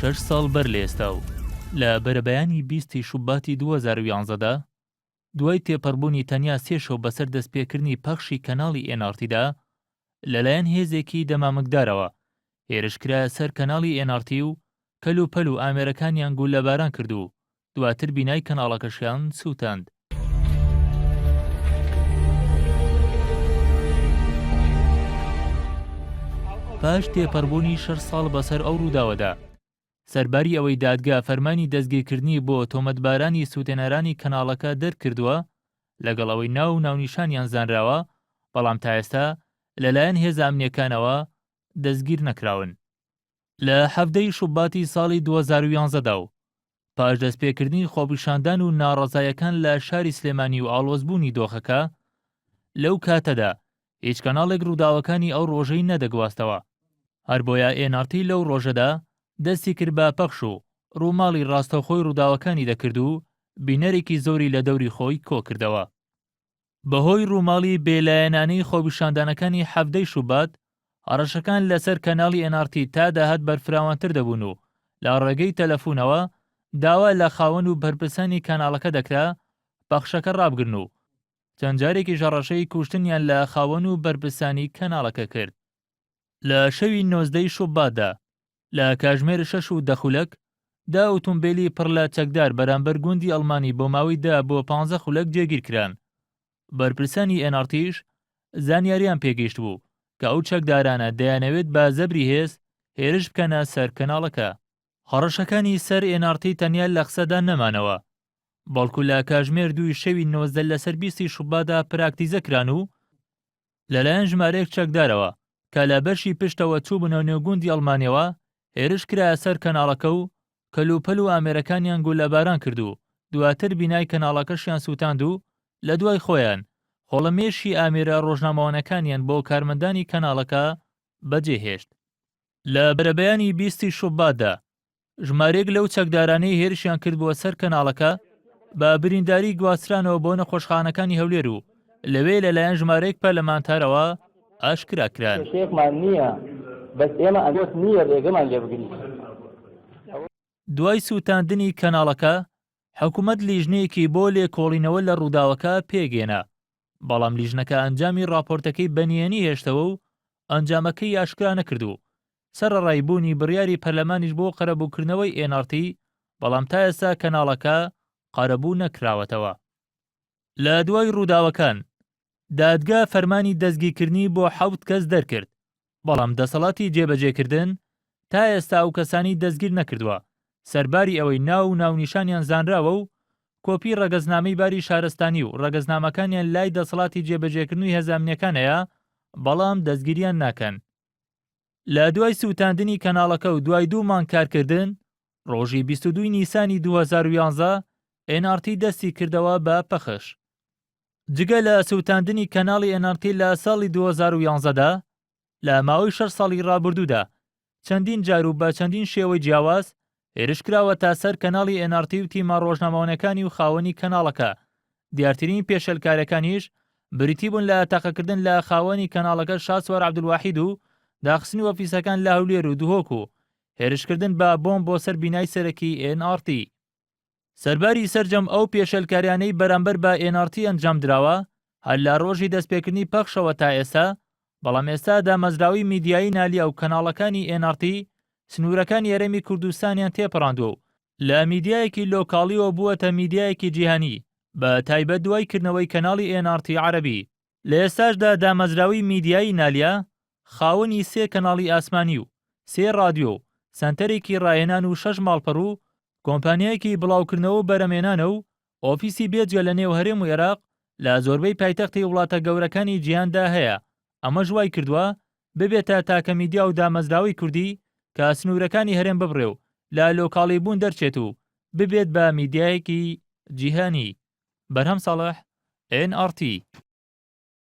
شەش ساڵ بەر لە ئێستا و لە بەرەبەیانی 20 ی شوباتی 2011 دا، دوای تێپەڕبوونی تەنیا سێ شەو بەسەر دەستپێکردنی پەخشی کەناڵی ئێن ئاڕ تیدا، لەلایەن هێزێکی دەمامکدارەوە هێرش کرایە سەر کەناڵی ئێن ئاڕ تی و کەلوپەل و ئامێرەکانیان گوللەباران کرد و دواتر بینای کەناڵەکەشیان سووتاند. پاش تێپەڕبوونی شەش ساڵ بەسەر ئەو ڕووداوەدا، سەرباری ئەوەی دادگا فەرمانی دەستگیرکردنی بۆ تۆمەتبارانی سووتێنەرانی کەناڵەکە دەرکردووە، لەگەڵ ئەوەی ناو و ناونیشانیان زانراوە، بەڵام تا ئێستا لەلایەن هێزە ئەمنییەکانەوە دەستگیر نەکراون. لە 17 ی شوباتی ساڵی 2011 دا و پاش دەستپێکردنی خۆپیشاندان و ناڕەزایەکان لە شاری سلێمانی و ئاڵۆزبوونی دۆخەکە، لەو کاتەدا هیچ کەناڵێک ڕووداوەکانی ئەو ڕۆژەی نەدەگواستەوە، هەربۆیە ئێن ئاڕ تی لەو ڕۆژەدا دەستی کرد بە پەخش و ڕووماڵی ڕاستەوخۆی ڕووداوەکانی دەکرد و بینەرێکی زۆری لە دەوری خۆی کۆکردەوە. بەهۆی ڕووماڵی بێلایەنانەی خۆپیشاندانەکانی حەڤدەی شوبات، هەڕەشەکان لەسەر کەناڵی ئێن ئاڕ تی تا داهات بەرفراوانتر دەبوون و لە ڕێگەی تەلەفونەوە داوا لە خاوەن و بەرپرسانی کەناڵەکە دەکرا پەخشەکە ڕابگرن و چەند جارێکیش هەڕەشەی کوشتنیان لە خاوەن و بەرپرسانی کەناڵەکە کرد. لە شەوی نۆزدەی شوباتدا لە کاژمێر شەش و دە خولەک دا ئوتومبێلی پڕ لە چەکدار بەرامبەر گوندی ئەڵمانی بۆ ماوەی دە بۆ پانزە خولەک جێگیر کران. بەرپرسانی ئێن ئاڕ تیش زانیاریان پێگەیشتبوو کە ئەو چەکدارانە دەیانەوێت بە زەبری هێز هێرش بکەنە سەر کەناڵەکە. هەڕەشەکانی سەر ئێن ئاڕ تی تەنیا لە قسەدا نەمانەوە، بەڵکو لە کاژمێر دووی شەوی 19 لەسەر 20 ی شوباتدا پراکتیزە کران و لەلایەن ژمارەیەک چەکدارەوە کە لە بەشی پشتەوە چووبنە نێو گوندی ئەڵمانیەوە هێرش کرایە سەر کەناڵەکە و کەلوپەل و ئامێرەکانیان گوللەباران کرد و دواتر بینای کەناڵەکەشیان سووتاند و لە دوای خۆیان خۆڵەمێشی ئامێرە ڕۆژنامەوانەکانیان بۆ کارمەندانی کەناڵەکە بەجێهێشت. لە بەرەبەیانی 20 ی شوباتدا ژمارەیەک لەو چەکدارانەی هێرشیان کردبووە سەر کەناڵەکە بە برینداری گواسترانەوە بۆ نەخۆشخانەکانی هەولێر و لەوێ لەلایەن ژمارەیەک پەرلەمانتارەوە ئاشکرا کران. کێشەیەکمان نییە، بەس ئێمە ئەگۆت نییە رێگەمان لێ بگریت. دوای سووتاندنی کەناڵەکە، حکومەت لیژنەیەکی بۆ لێکۆڵینەوە لە رووداوەکە پێکهێنا، بەڵام لیژنەکە ئەنجامی راپۆرتەکەی بە نهێنی هێشتەوە و ئەنجامەکەی ئاشکرا نەکرد و سەرەڕای بوونی بڕیاری پەرلەمانیش بۆ قەرەبووکردنەوەی ئێن ئاڕ تی، بەڵام تا ئێستا کەناڵەکە قەرەبوو نەکراوەتەوە. لە دوای ڕووداوەکان، دادگا فەرمانی دەستگیرکردنی بۆ حەوت کەس دەرکرد، بەڵام دەسەڵاتی جێبەجێکردن تا ئێستا ئەو کەسانەی دەستگیر نەکردووە، سەرباری ئەوەی ناو و ناونیشانیان زانراوە و کۆپی ڕەگەزنامەی باری شارستانی و ڕەگەزنامەکانیان لای دەسەڵاتی جێبەجێکردن و هێزە ئەمنییەکان هەیە، بەڵام دەستگیریان ناکەن. لە دوای سووتاندنی کەناڵەکە و دوای دوو مانگ کارکردن، ڕۆژی 22 ی نیسانی 2011 ئێن ئاڕ تی دەستی کردەوە بە پەخش. جگە لە سووتاندنی کەناڵی ئێن ئاڕ تی لە ساڵی 2011 دا، لە ماوەی شەش ساڵی ڕابردوودا چەندین جار و بە چەندین شێوەی جیاواز هێرش کراوەتە سەر کەناڵی ئێن ئاڕ تی و تیمە ڕۆژنامەوانەکانی و خاوەنی کەناڵەکە، دیارترین پێشێلکاریەکانیش بریتی بوون لە تەقەکردن لە خاوەنی کەناڵەکە شاسوار عەبدولواحید و داخستنی ئۆفیسەکان لە هەولێر و دهۆک و هێرشکردن بە بۆمب بۆ سەر بینای سەرەکی ئێن ئاڕ تی. سەرباری سەرجەم ئەو پێشێلکاریانەی بەرامبەر بە ئێن ئاڕ تی ئەنجامدراوە هەر لە ڕۆژی دەستپێکردنی پەخشەوە تا ئێستا، بەڵام ئێستا دامەزراوەی میدیایی نالیا و کەناڵەکانی ئێن ئاڕ تی سنوورەکانی هەرێمی کوردستانیان تێپەڕاندووە و لە میدیایەکی لۆکاڵیەوە بووەتە میدیایەکی جیهانی، بە تایبەت دوای کردنەوەی کەناڵی ئێن ئاڕ تی عەرەبی. لە ئێستاشدا دامەزراوەی میدیایی نالیا خاوەنی سێ کەناڵی ئاسمانی و سێ ڕادیۆ و سەنتەرێکی ڕاهێنان و شەش ماڵپەڕ و کۆمپانیایەکی بڵاوکردنەوە و بەرهەمهێنانە و ئۆفیسی بێجگە لە نێو هەرێم و ئێراق لە زۆربەی پایتەختی وڵاتە گەورەکانی جیهاندا هەیە، ئەمەش وایکردووە ببێتە تاکە میدیا و دامەزراوەی کوردی کە سنوورەکانی هەرێم ببڕێ و لە لۆکاڵی بوون دەرچێت و ببێت بە میدیایەکی جیهانی. بەرهەم ساڵح، ئێن ئاڕ تی.